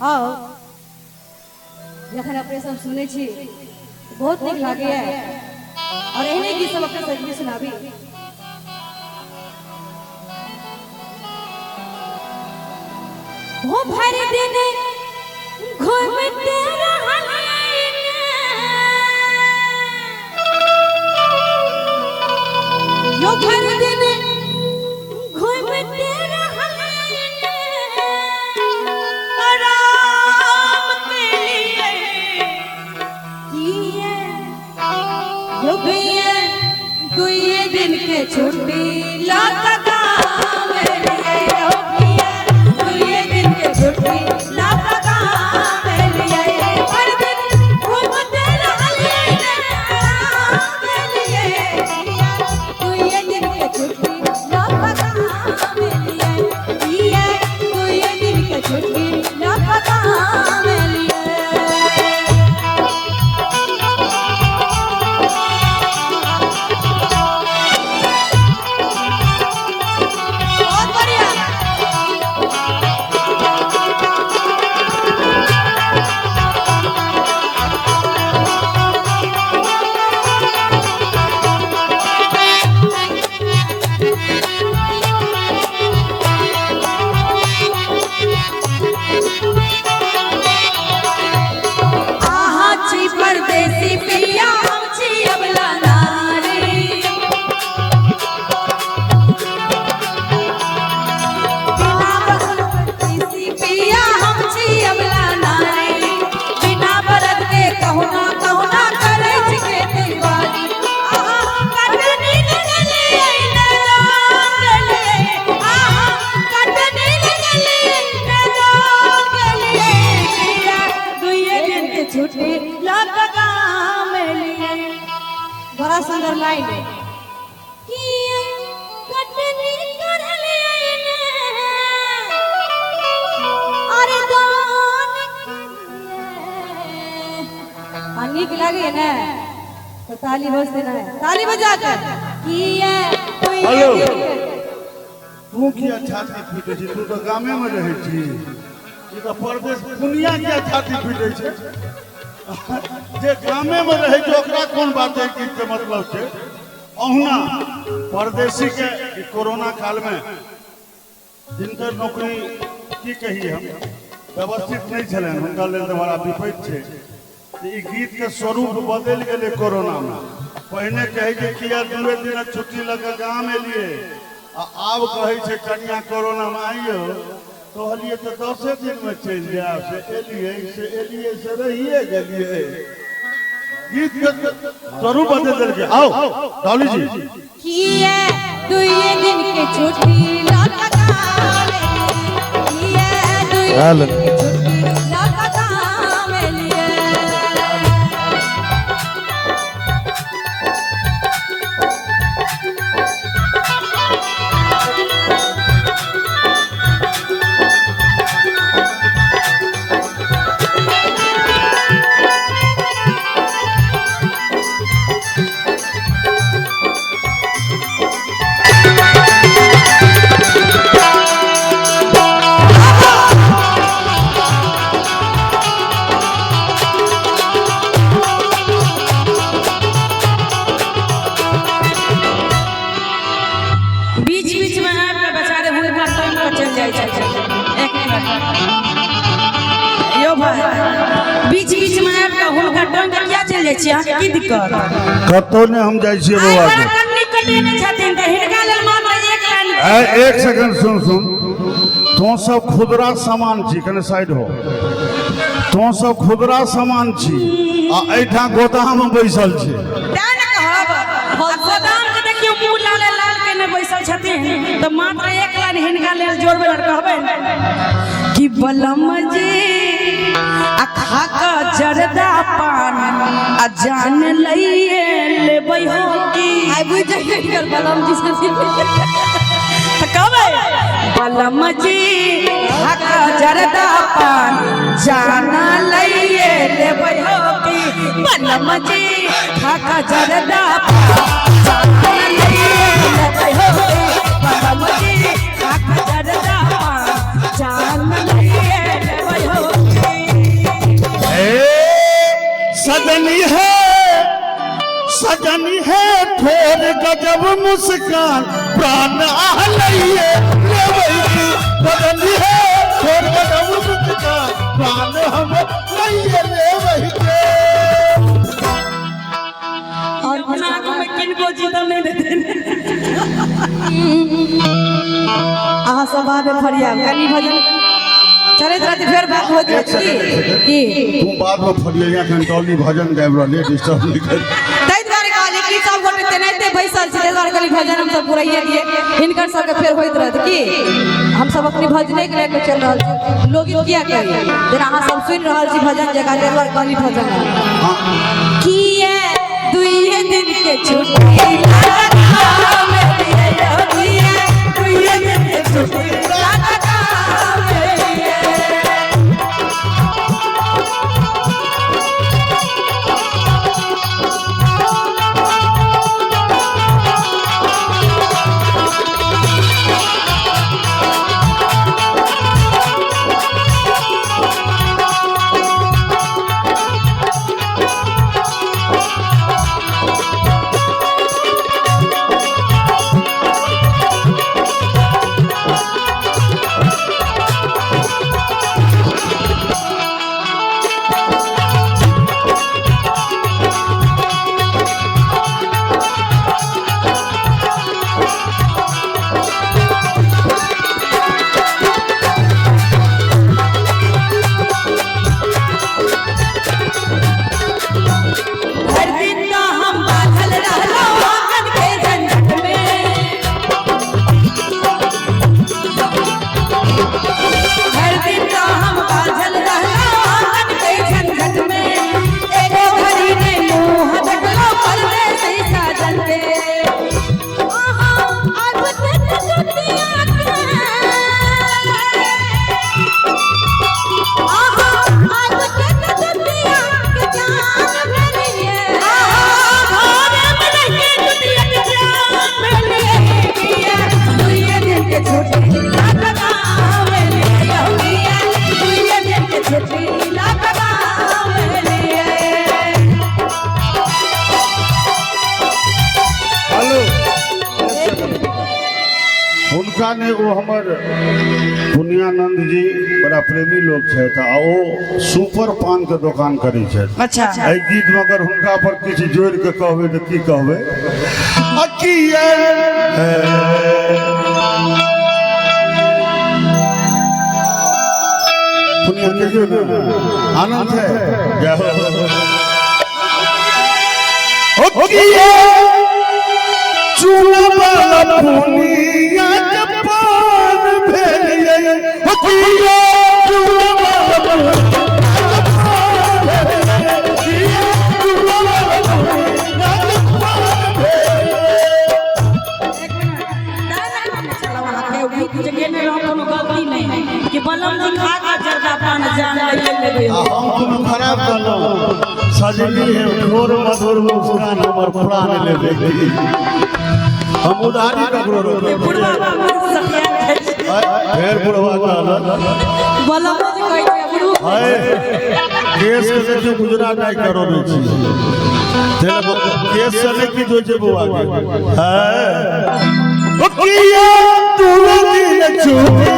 आउ जखन अपने सब सुनै छी बहुत नीक लागैया और एहने गीत सब अपने सबके सुनाबी। हो भर दिन घूमते रहलियै यो भर दिन घूमते रहलियै आराम के लिए किए यो भैया दुइये दिन के छुट्टी लाता काम लिए यो भैया दुइये दिन के छुट्टी लाता काम लिए हर दिन घूमते रहलियै आराम के लिए किया दुइये दिन के छुट्टी लाता काम लिए किया दुइये दिन के छुट्टी लाता काम लिए। बहुत बढ़िया। आहा छी परदेसी पिया हम छी अबला नारी बिना बरद परदेसी पिया हम छी अबला नारी बिना बरद के कहुना कहुना करै छी खेती बाड़ी। आहा कटनी लगलियै ने जान गेलियै आहा कटनी लगलियै ने जान गेलियै पिया दुइये दिन के छुट्टी लऽ गाम एलियै। बड़ा सुंदर लाइन है। किया कटनी करलियै ने अरे दान केलियै। आ नीक लागैए ने तऽ ताली बजतै ने, ताली बजा के किया दुइये हेलो। दिन के तू किया छाती पीटै छी? तू तऽ गामेमे रहै छी, ई तऽ परदेश दुनिया किया छाती पीटै छै? जे गामेमे रहै छै ओकरा कोन बात है गीतके मतलब छै। अहुना परदेशीके ई कोरोना कालमे जिनकर नौकरी की कही हम व्यवस्थित नहि छलनि हुनका लेल तऽ बड़ा विपत्ति छै। तऽ ई गीतके स्वरूप बदलि गेलै कोरोनामे। पहिने कहै जे किया दुए दिनक छुट्टी लऽ कऽ गाम एलियै, आ आब कहै छै कनिया कोरोनामे आइयो कहलियै तऽ 10 दिनमे चलि जायब, से एलियै से एलियै से रहिए गेलियै। गीतके स्वरूप बदलि देलकै। आउ डॉली जी। किया दुइये दिन के छुट्टी लऽ कऽ गाम एलियै किया दुइये हेलो। दिन के छुट्टी लऽ कऽ गाम एलियै। बीच बीच में आबि कऽ बेचारे हुनका टाइम पर चलि जाइ छथिन। एक मिनट यौ भाई, बीच बीच में आबि कऽ हुनका टाइम पर किया चलि जाइ छियै? अहाँके की दिक्कत? कतहु नहि हम जाइ छियै आइ बौआ बड़ा के। कन्नी कटेने छथिन तऽ हिनका लेल मात्र एक लाइन। ए, एक सेकंड सुन सुन, तों सब खुदरा सामान छी, कने साइड हो। तों सब खुदरा सामान छी आ एहिठाम गोदाम मे बैसल छी। तें ने कहब, आ गोदाम के देखियौ मुँह लाले लाल केने बैसल छथिन तऽ मात्र एक लाइन हिनका लेल जोड़बै आओर कहबै कि बलम जी आ खा कऽ जरदा पान आ जान लइए लेबै हो की। आइ बुझि जाइए हिनकर बलम जी छथिन। तऽ कहबै बलम जी खा कऽ जरदा पान जान लइए लेबै हो की बलम जी खा कऽ जरदा पान जान लइए लेबै हो की बलम जी खा कऽ जरदा पान जान लइए लेबै हो। सजनी है, सजनी है ठोर गजब मुस्कान, प्राण आहलइए लेबै की। सजनी है ठोर गजब मुस्कान, प्राण हम लइए लेबै के। और अपना आगू में किनको जीतल नहीं देते। अहाँ सब बाद में फरियाब कनी भजन चलैत रहते फेर बात होइत रहत की की तू बाद में फरिया, कंट्रोली भजन गाबि रहलियै, डिस्टर्ब नहि कर। ताहि दुआरे कहली कि सब गोटे तेनाहिते बैसल छी, ताहि दुआरे कहली भजन हमसब पुराइए दिए, हिनकर सबके फेर होइत रहत की। हमसब अपनी भजने के लए के चलि रहल छी, लोकगीत किया कही, जेना अहाँ सब सुनि रहल छी भजन जकाँ, ताहि दुआरे कहली भजन। किए दुइये दिन के छुट्टी दुइये दिन के छुट्टी। हर दिन तो हम बाझल रहलो आंगन के झंझट में, हर दिन तो हम बाझल रहलो आंगन के झंझट में, एको घड़ी ने मुँह देखलो परदेसी साजन के। आहा अब तक दुनिया के, आहा अब तक दुनिया के जान भेलिए, आहा घरे में रह के दुनिया के जान भेलिए। दुइये दिन के छुट्टी लागता भेलिए, दुइये दिन के छुट्टी लागता भेलिए। हेलो, हुनका ने ओ हमर पुनियानंद जी बड़ा प्रेमी लोग छथि आ ओ सुपर पान के दोकान करै छथि। अच्छा, एहि गीत में अगर हुनका पर किछु जोड़ि के कहबै तऽ की कहबै? आ किए पुनिया कहियौ ने, आनंद छै, जय हो। ओ किए चूना पुनिया के पान भेलियै, ओ किए चूना पुनिया के पान भेलियै, किए चूना पुनिया के पान भेलियै। एक मिनट, चलो अहाँके गीत जे गेने रहौं कोनो गलती नहीं कि बलम जी खा के जर्दा पान जान लइए लेबै। आ हम कोनो खराब कहलहुँ? सजनी है ठोर मधुर मुस्कान, हमर प्राण लेबै की। हम उधारी ककरो रोकबै? बुढ़वा बाबू सखिया खाइ छै। फेर बुढ़वा कहलक। बलम जी कहै छै बुढ़ू। हाय, केस के देखियौ, गुजरात नहि करौने छी, केस से नहि किछु होइ छै बौआ के। है किया तू दिन छुट्टी।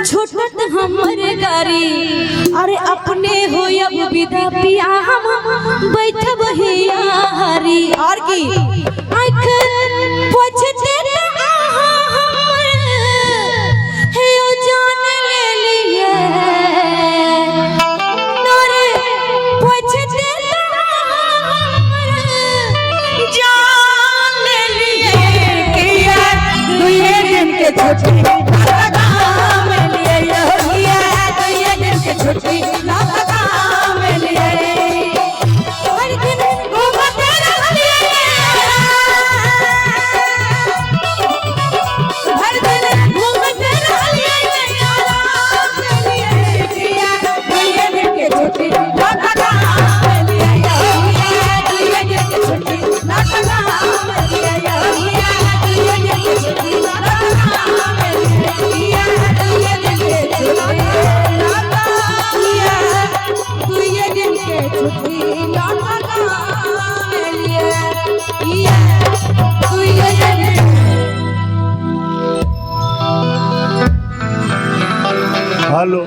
छूटत हमर गाड़ी, अरे अपने होयब विदा पिया हम बैठब हिया हरी। और की आँख पोछते त आहा हेलो,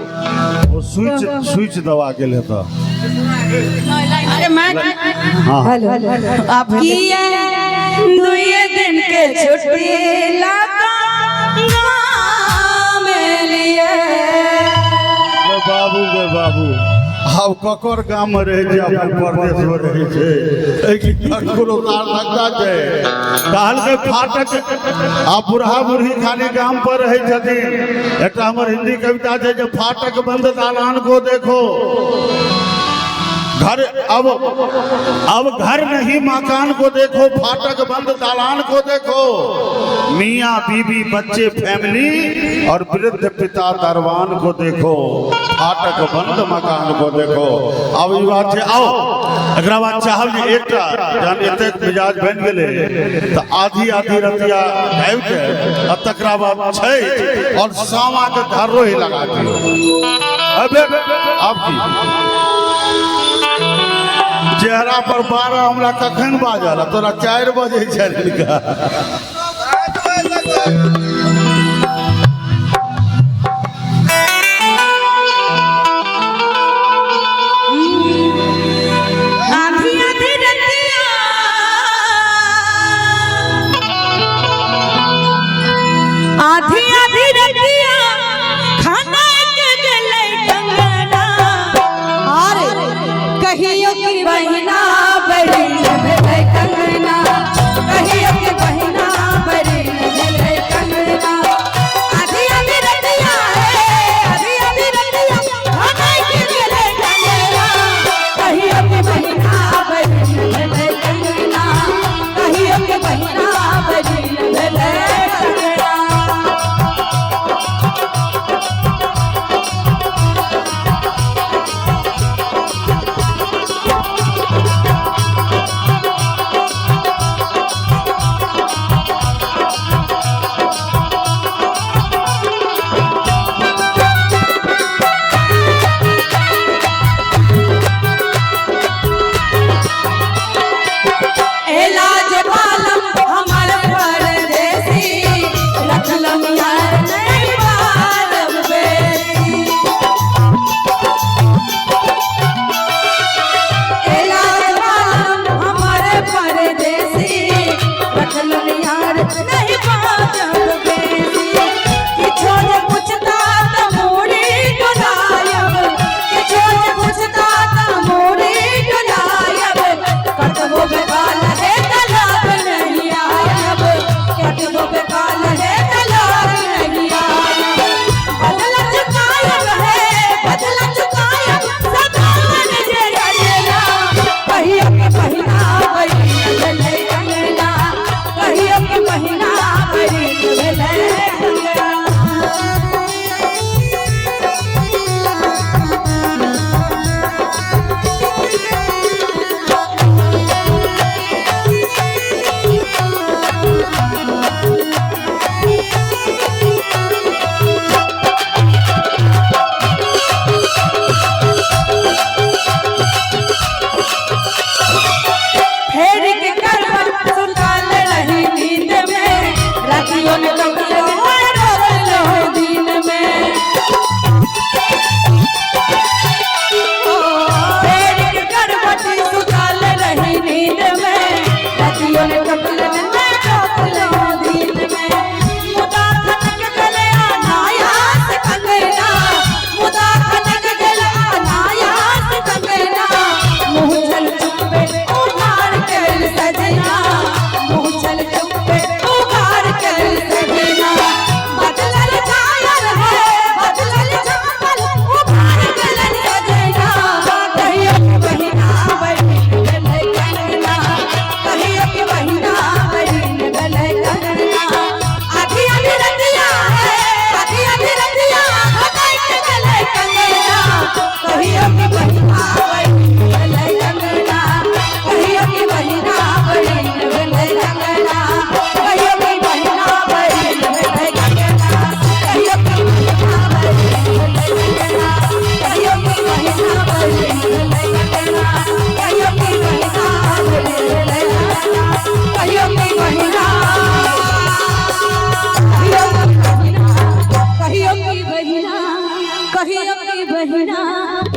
ओ स्विच स्विच दबा गेल हेतऽ। अरे मैं हाँ। आप किए दुए दिन के छुट्टी लगा लिए। गे बाबू, गे बाबू, आब ककर गाम में रहै छै, अपन परदेश में रहै छै, एहि ककरो सार्थकता छै? कहलकै फाटक आ बूढ़ा बूढ़ी खाली गाम पर रहै छथिन। एकटा हमर हिंदी कविता छै जे फाटक बंद दालान को देखो, घर अब घर नहीं मकान को देखो, फाटक बंद दालान को देखो, मियाँ बीबी बच्चे फैमिली और वृद्ध पिता दरबान को देखो, फाटक बंद मकान को देखो। आब ई बात छै। आओ, एकरा बाद चाहब जे एकटा जहन एतेक मिजाज बनि गेलै तऽ आधी आधी रतिया गाबि के आ तकरा बाद छै और सामा के धरोहि लगा दियौ। अबे आब की चेहरा पर 12 हमरा कखन बाजल, तोरा 4 बजे छै हिनका। आधी आधी रतिया, आधी आधी रतिया खाना के गेलै कंगना। अरे कहियो की बहिना बड़ी भेलै कंगना, कहियो की बहिना बड़ी भेलै कंगना। आधी आधी रतिया है, आधी आधी रतिया खाना के गेलै कंगना, कहियो की बहिना बड़ी भेलै कंगना, कहियो की बहिना बड़ी भेलै कंगना। एला जबालम हमर परदेसी, रखलम यार नहीं बारब बेसी। एला जबालम हमर परदेसी, रखलम यार नहीं बाजब बेसी। किछो जे पूछता त मूड़ी डोलायब, किछो जे पूछता त मूड़ी डोलायब, कतबो बेकाल है तलाक नहीं आयब, कतबो बेकाल है तलाक नहीं आयब। बदला चुकायब है, बदला चुकायब सदान जे रजना, कहियो के बहिना बड़ी भेलै कंगना, कहियो के बहिना बड़ी भेलै कंगना। फेर के करवट सुतल रही नींद में, रातियों ने ककरो रोकलो दिन में। फेर के करवट सुतल रही नींद में, रातियों ने ककरो रोकलो दिन में। मुदा खनक गेल अनायास कंगना, मुदा खनक गेल अनायास कंगना, मुँह छल चुप्पे उघार कर सजना, मुँह छल चुप्पे उघार कर सजना। बदलल छायल है, बदलल छायल उभार गेल सजना। कहियो के बहिना बड़ी भेलै कंगना, कहियो के बहिना बड़ी भेलै कंगना। आधी आधी रतिया है, आधी आधी रतिया खनक गेलै कंगना, कहियो के बहिना बड़ी भेलै कंगना, कहियो के बहिना बड़ी भेलै कंगना, कहियो के बहिना बड़ी भेलै कंगना, कहियो के बहिना बड़ी भेलै कंगना, कहियो के बहिना बड़ी भेलै कंगना, कहियो के बहिना बड़ी भेलै कंगना, कहियो के बहिना, कहियो के बहिना, कहियो के बहिना, कहियो बहिना।